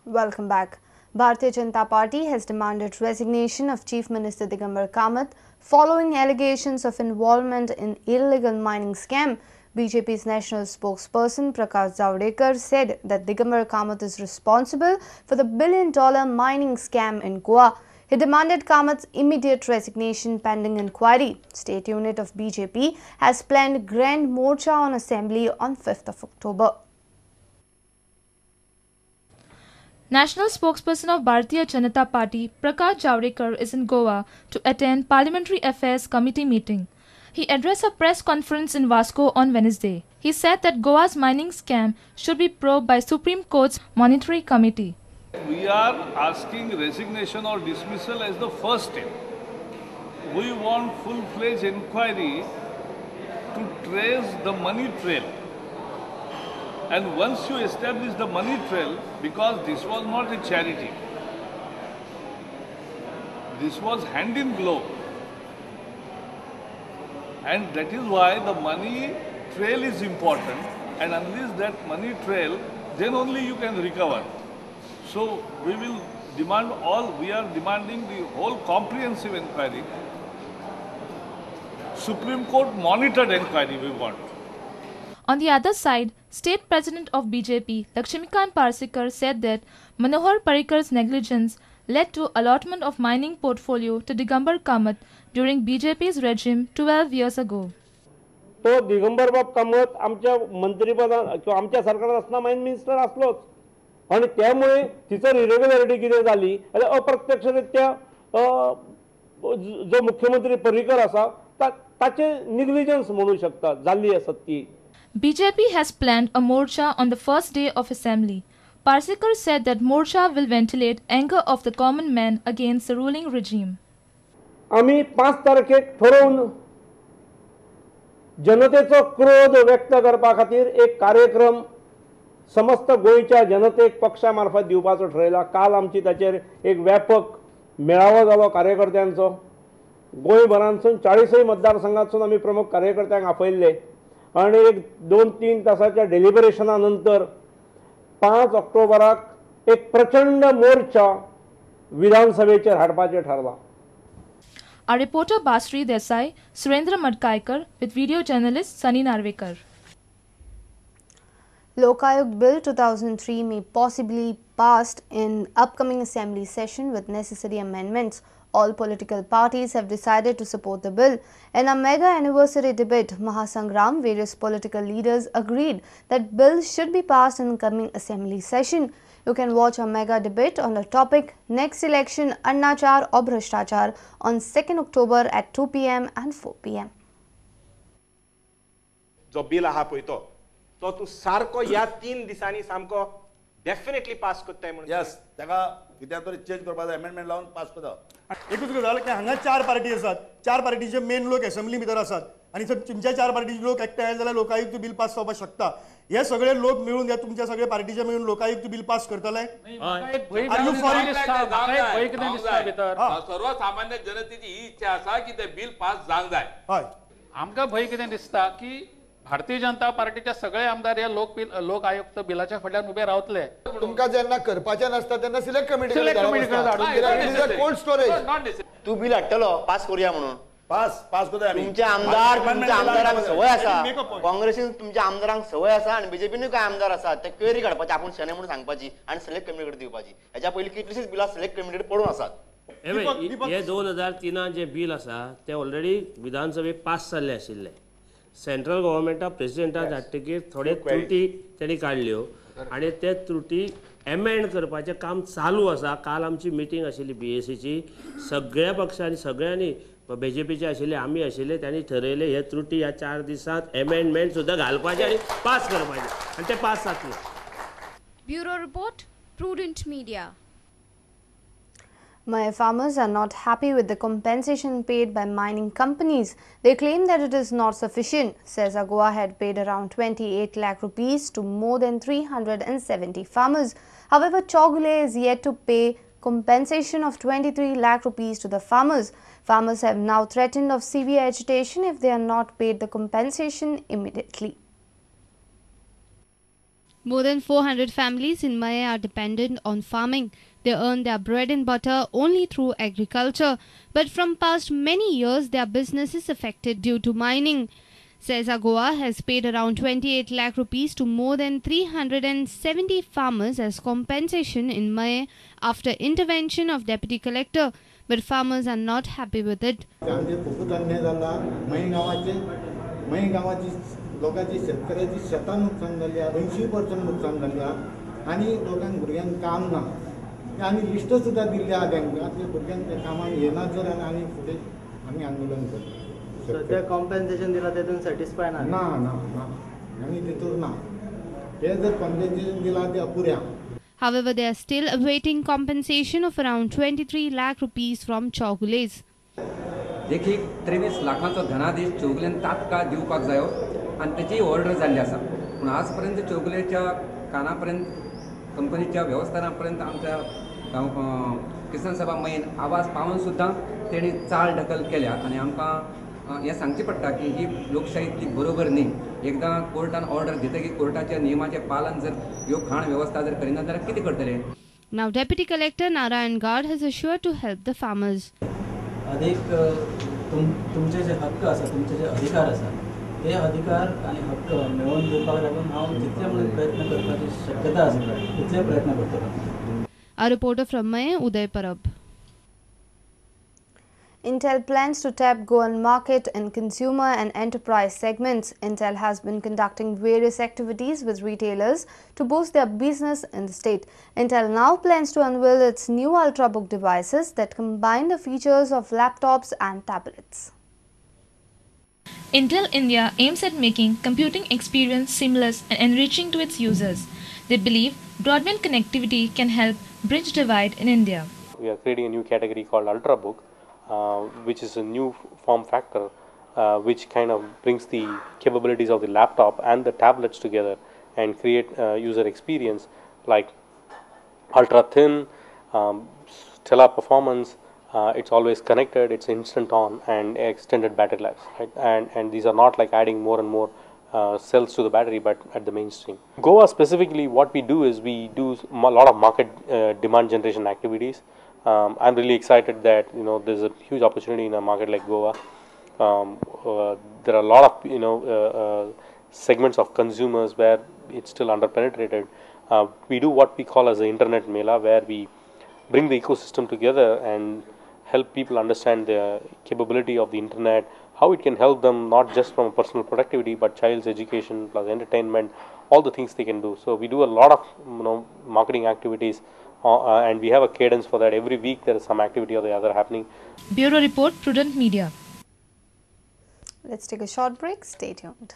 Welcome back. Bharatiya Janata Party has demanded resignation of Chief Minister Digambar Kamath following allegations of involvement in illegal mining scam. BJP's national spokesperson Prakash Javadekar said that Digambar Kamath is responsible for the billion-dollar mining scam in Goa. He demanded Kamath's immediate resignation pending inquiry. State unit of BJP has planned Grand Morcha on Assembly on 5th of October. National spokesperson of Bharatiya Janata Party, Prakash Javadekar, is in Goa to attend Parliamentary Affairs Committee meeting. He addressed a press conference in Vasco on Wednesday. He said that Goa's mining scam should be probed by Supreme Court's Monetary Committee. We are asking resignation or dismissal as the first step. We want full-fledged inquiry to trace the money trail. And once you establish the money trail, because this was not a charity, this was hand in glove. And that is why the money trail is important, and unless that money trail, then only you can recover. So we will demand all, we are demanding the whole comprehensive inquiry. Supreme Court monitored inquiry we want. On the other side, State President of BJP, Lakshmikant Parsekar, said that Manohar Parrikar's negligence led to allotment of mining portfolio to Digambar Kamath during BJP's regime 12 years ago. तो दिगंबर बाब कामत आमच्या मंत्रीपदान किंवा आमच्या सरकारात आसतना मायन minister आसलोच आनी त्यामुळे थंयसर इरेग्युलरिटी कितें जाली जाल्यार अप्रत्यक्षरित्या जो मुख्यमंत्री पर्रीकर आसा ताचे निग्लिजन्स म्हणू शकता जाल्ली आसत ती. BJP has planned a morcha on the first day of assembly. Parsekar said that morcha will ventilate anger of the common man against the ruling regime. आमी 5 तारखेक ठरोवन जनतेचो क्रोध व्यक्त करपा खातीर एक कार्यक्रम समस्त गोंयच्या जनतेक पक्षा मार्फत दिवपाचो ठरयला. काल आमची ताचेर एक व्यापक मेळावो जालो कार्यकर्त्यांचो. गोंयभरांतसून 40 मतदारसंघातसून आमी प्रमुख कार्यकर्त्यांक आपयल्ले आनी एक 2-3 तासाच्या डेलिबरेशना नंतर 5 ऑक्टोबराक एक प्रचंड मोर्चा विधानसभेचेर हाडपाचें ठरलां. Our reporter Basri Desai, Surendra Madkaikar with video journalist Sunny Narvekar. Lokayukt Bill 2003 may possibly passed in upcoming assembly session with necessary amendments. All political parties have decided to support the bill. In a mega anniversary debate, Mahasangram, various political leaders agreed that bill should be passed in coming assembly session. You can watch a mega debate on the topic Next Election Annachar or Bhrashtachar on 2nd October at 2 p.m. and 4 p.m. जो bill आहा पळय तो तो तूं सारको ह्या 3 दिसांनी सामको डेफिनेटली पास करताय म्हणून. यस, ताका कित्याक तरी चेंज करपाक जाय, अमेंडमेंट लावन पास करता. एकूच गजाल की हांगा 4 पार्टी आसात, 4 पार्टीचे मेन लोक असेंब्ली भितर आसात आनी जर तुमच्या 4 पार्टीचे लोक एकठांय आयले जाल्यार लोकायुक्त बिल पास जावपाक शकता. हे सगळे लोक मिळून ह्या तुमच्या सगळे पार्टीचे मिळून लोकायुक्त बिल पास करतले. सर्वसामान्य जनतेची ही इच्छा आसा की ते बिल पास जावंक जाय. हय, आमकां भंय कितें दिसता की भारतीय जनता पार्टीचे सगळे आमदार ह्या लोक आयुक्त बिलाच्या फाटल्यान उबे रावतले. तुमकां जेन्ना करपाचें नासता तेन्ना सिलेक्ट कमिटी कोल्ड स्टोरेज. तूं बिल हाडटलो पास करुया म्हणून. पास पास करता. तुमच्या आमदार, तुमच्या आमदारांक संवय आसा, काँग्रेसीन तुमच्या आमदारांक संवय आसा आनी बीजेपीनूय कांय आमदार आसात ते क्वेरी काडपाची आपूण शणे म्हणून सांगपाची आनी सिलेक्ट कमिटी कडेन दिवपाची. हेच्या पयलीं कितलीशीच बिलां सिलेक्ट कमिटी कडेन पडून आसात. हे 2003 जे बील आसा ते ऑलरेडी विधानसभेक पास जाल्ले आशिल्ले. सेंट्रल गव्हर्मेंटा प्रेसिडेंटा धाडटकीर थोडे त्रुटी तेणी काडल्यो आनी ते त्रुटी एमेंड करपाचें काम चालू आसा. काल आमची मिटींग आशिल्ली बीएसीची, सगळ्या पक्षांनी सगळ्यांनी बीजेपीचे आशिल्ले, आमी आशिल्ले, त्यांनी ठरयले हे त्रुटी ह्या 4 दिसांत एमेंडमेंट सुद्दां घालपाचे आनी पास करपाचे आनी ते पास जातले. Bureau report, Prudent Media. Maya farmers are not happy with the compensation paid by mining companies. They claim that it is not sufficient. Sesa Goa had paid around 28 lakh rupees to more than 370 farmers. However, Chowgule is yet to pay compensation of 23 lakh rupees to the farmers. Farmers have now threatened of severe agitation if they are not paid the compensation immediately. More than 400 families in Maye are dependent on farming. They earn their bread and butter only through agriculture. But from past many years, their business is affected due to mining. Sesa Goa has paid around 28 lakh rupees to more than 370 farmers as compensation in Maye after intervention of Deputy Collector. But farmers are not happy with it. आमचे खूपूच अन्याय जाला मये गांवाचे, मये गांवाची लोकांची शेतकऱ्याची शेतां नुकसान जाल्ली आहा, 80% नुकसान जाल्ली आहा आनी लोकांक भुरग्यांक काम ना. आनी लिस्ट सुद्दां दिल्ली आहा तांकां, ते भुरग्यांक त्या कामाक येना जर आनी फुडें आमी आंदोलन करतले. सो ते कॉम्पेन्सेशन दिलां तेतून सॅटिस्फाय ना? ना ना ना, आनी तितून ना, ते जर कॉम्पेन्सेशन दिलां ते अपुरें आहा. However, they are still awaiting compensation of around 23 lakh rupees from Chowgules. देखीक 23 लाखांचो धनादेश चौगुलेन तात्काळ दिवपाक जायो आनी तेची ऑर्डर जाल्ली आसा, पूण आज पर्यंत चौगुलेच्या काना पर्यंत, कंपनीच्या वेवस्थाना पर्यंत आमच्या किसान सभा मयेन आवाज पावून सुद्दां तेणी चाल ढकल केल्या. आनी आमकां हें सांगचें पडटा की ही लोकशाहीतली बरोबर न्ही. एकदां कोर्टान ऑर्डर दितकीर कोर्टाच्या नियमाचें पालन जर ह्यो खाण वेवस्था जर करिना जाल्यार कितें करतले? Now Deputy Collector Narayan Gad has assured to help the farmers. अधिक तुमचे जे हक्क आसा, तुमचे जे अधिकार आसा, ते अधिकार आनी हक्क मेळोवन दिवपाक लागून हांव जितले म्हणून प्रयत्न करपाची शक्यता आसा तितले प्रयत्न करतलो. A reporter from Maye, Uday Parab. Intel plans to tap Goan market in consumer and enterprise segments. Intel has been conducting various activities with retailers to boost their business in the state. Intel now plans to unveil its new Ultrabook devices that combine the features of laptops and tablets. Intel India aims at making computing experience seamless and enriching to its users. They believe broadband connectivity can help bridge divide in India. We are creating a new category called Ultrabook, which is a new form factor which kind of brings the capabilities of the laptop and the tablets together and create user experience like ultra thin, stellar performance, it's always connected, it's instant on, and extended battery life, right? And these are not like adding more and more cells to the battery, but at the mainstream. Goa specifically, what we do is we do a lot of market demand generation activities. I'm really excited that there's a huge opportunity in a market like Goa. There are a lot of segments of consumers where it's still underpenetrated. We do what we call as the internet mela, where we bring the ecosystem together and help people understand the capability of the internet, how it can help them not just from personal productivity but child's education plus entertainment, all the things they can do. So we do a lot of marketing activities. And we have a cadence for that. Every week there is some activity or the other happening. Bureau Report, Prudent Media. Let's take a short break. Stay tuned.